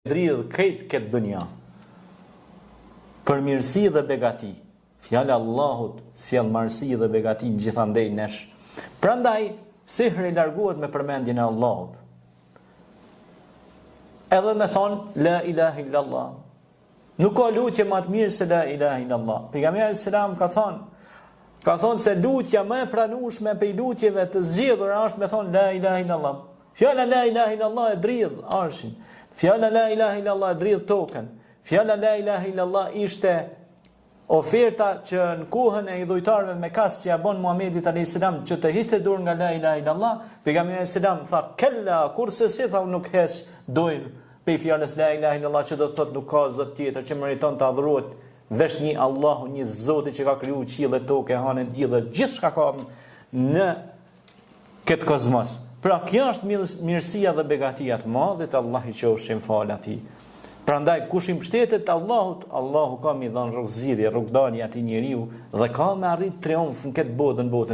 Dridh krejt këtë dunja. Për mirësi dhe begati. Fjala e Allahut sjell marësi dhe begati në gjithandej nesh. Prandaj, sihri largohet me përmendjen e Allahut. Edhe me thonë, la ilahe illallah. Nuk ka lutje ma të mirë se la ilahe illallah. Pejgamberi alejhi selam ka thonë, ka thonë se lutja më e pranueshme prej lutjeve të zgjedhura është me thonë la ilahe illallah. Fjala la ilahe illallah e dridh arshin. Fjala la ilahe illallah e dridh tokën. Fjala la ilahe illallah ishte oferta që në kohën e idhujtarëve Mekas që ja bon Muhamedit alayhis salam që të hiqte dorë nga la ilaha illallah, pejgamberi alayhis salam tha kella kurrsesi tha unë nuk heq dorë pej fjalës la ilaha illallah që do të thotë nuk ka zot tjetër që meriton të adhurohet veç një Allahu, një Zoti që ka kriju qiell e tokë, hanë e diell dhe gjithçka ka në këtë kozmos. Pra kjo është mirësia dhe begatia të madhe të Allahit qofshim falë atij. Prandaj kush i mbështetet Allahut, Allahu ka me i dhënë rrugëzgjidhje, rrugëdalje atij njeriu dhe ka me arrit triumf në këtë botë në botën.